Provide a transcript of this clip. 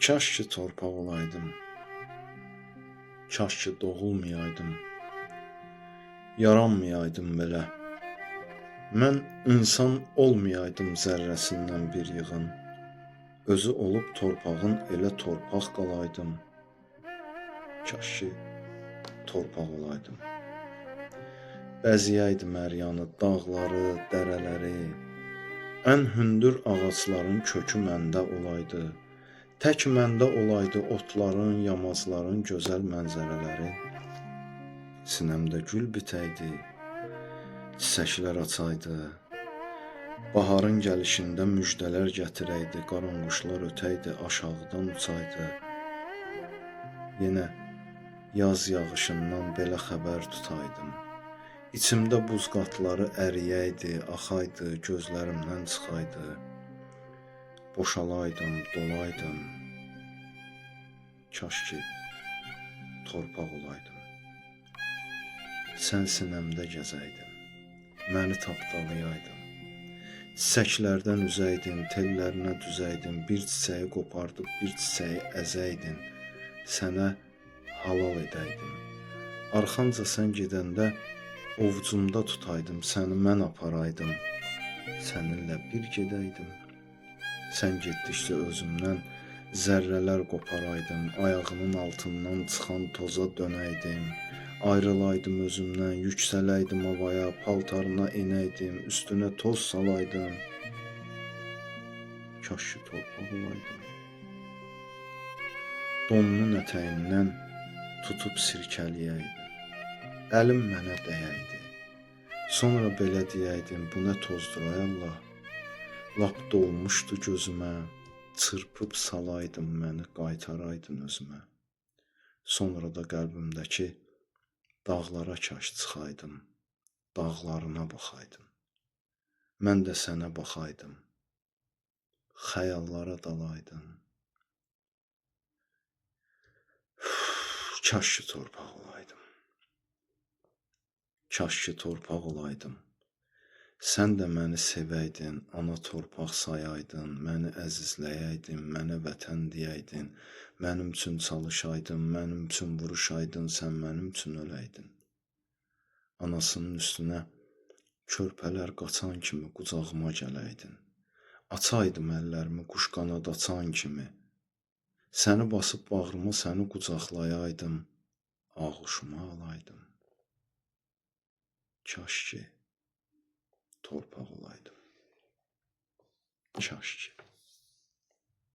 Kaş ki torpaq olaydım. Kaş ki doğulmayaydım. Yaranmayaydım belə. Mən insan olmayaydım zərrəsindən bir yığın. Özü olub torpağın elə torpaq qalaydım. Kaş ki torpaq olaydım. Bəzəyəydim hər yanı, dağları, dərələri. Ən hündür ağacların kökü məndə olaydı. Tək məndə olaydı otların, yamacların gözəl mənzərələri. Sinəmdə gül bitəydi, çiçəklər açaydı. Baharın gəlişində müjdələr gətirəydi, qaranquşlar ötəydi, aşağıdan uçaydı. Yenə yaz yağışından belə xəbər tutaydım. İçimdə buz qatları əriyəydi, axaydı, gözlərimdən çıxaydı. Boşalaydım, dolaydım. Kaş ki torpaq olaydım. Sən sinəmdə gəzəydin, məni tapdalayaydın. Çiçəklərdən üzəydin, tellərinə düzəydin, bir çiçəyi qopardıb bir çiçəyi əzəydin, sənə halal edəydim. Arxanca sən gedəndə ovucumda tutaydım, səni mən aparaydım. Səninlə bir gedəydim. Sən getdikcə özümdən zərrələr qoparaydım, ayağının altından çıxan toza dönəydim. Ayrılaydım özümdən, yüksələydim havaya, paltarına enəydim, üstünə toz salaydım. Kaş ki torpaq olaydım. Donunun ətəyindən tutub sirkələyəydim. Əlim mənə dəyəydi. Sonra belə deyəydim, bu nə tozdur ay Allah. Lap dolmuşdu gözümə, çırpıb salaydım məni, qaytaraydın özümə. Sonra da qəlbimdəki dağlara kaş çıxaydım, dağlarına baxaydım. Mən də sənə baxaydım, xəyallara dalaydım. Kaş ki torpaq olaydım. Kaş ki torpaq olaydım. Sən də məni sevəydin, ana torpaq sayaydın, məni əzizləyəydin, mənə vətən deyəydin, mənim üçün çalışaydın, mənim üçün vuruşaydın, sən mənim üçün öləydin. Anasının üstünə körpələr qaçan kimi qucağıma gələydin. Açaydım əllərimi quş qanad açan kimi. Səni basıb bağrıma, səni qucaqlayaydım, ağuşuma alaydım. Kaş ki torpaq olaydım. Kaş ki.